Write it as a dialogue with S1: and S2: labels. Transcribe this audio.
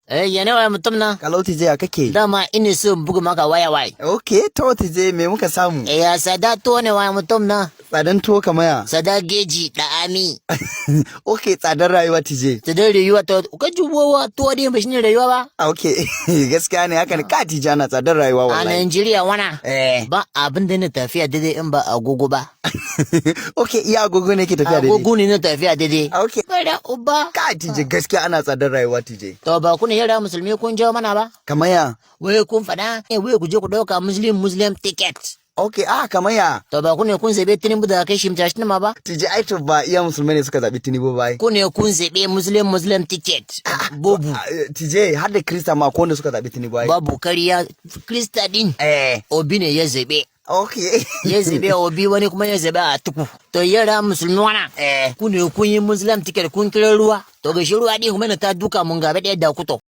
S1: Eh, yana waya mutum na.
S2: Kalau TJ, ya kake?
S1: Dama ina so in buga maka waya wai.
S2: Ok, to TJ, me muka samu?
S1: Eh, ya sada to ne waya mutum na.
S2: Tsadan tuwo kamar ya?
S1: Sada geji da ami.
S2: Ok, tsadar rayuwa, TJ.
S1: Tsadar rayuwa, to ka jubowa to dai ba shine rayuwa ba.
S2: Ok, gaskiya ne haka ne ka TJ, ana tsadar rayuwa
S1: A
S2: wallahi.
S1: Najeriya wana.
S2: Eh.
S1: Ba abin da na tafiya daidai in ba agogo ba.
S2: Ok, iya agogo ne ke tafiya daidai.
S1: Agogo ne na tafiya daidai.
S2: Ok.
S1: Kada uba.
S2: Ka TJ, gaskiya ana tsadar rayuwa, TJ.
S1: To ba ku ne yara Musulmi kun jawo mana ba?
S2: Kamar ya?
S1: Wai kun faɗa, wai ku je ku ɗauka Muslim Muslim ticket.
S2: Ok, ah, kamar ya?
S1: To ba ku ne kun zabe Tinubu da kai shi tashi ma ba?
S2: TJ, ai to ba iya Musulmai ne suka zaɓi Tinubu ba ai.
S1: Ku ne kun zabe Muslim Muslim ticket. Bobu.
S2: Ah, TJ, har da Krista ma ko wanda suka zaɓi Tinubu ai.
S1: Babu kariya, Krista din.
S2: Eh.
S1: Obi ne ya zabe.
S2: Ok.
S1: Ya zabe Obi, wani kuma ya zabe Atiku. To yara Musulmi wana.
S2: Eh.
S1: Ku ne kun yi Muslim ticket, kun kira ruwa. To ga shi ruwa din kuma na ta duka mun gaba ɗaya da kuto.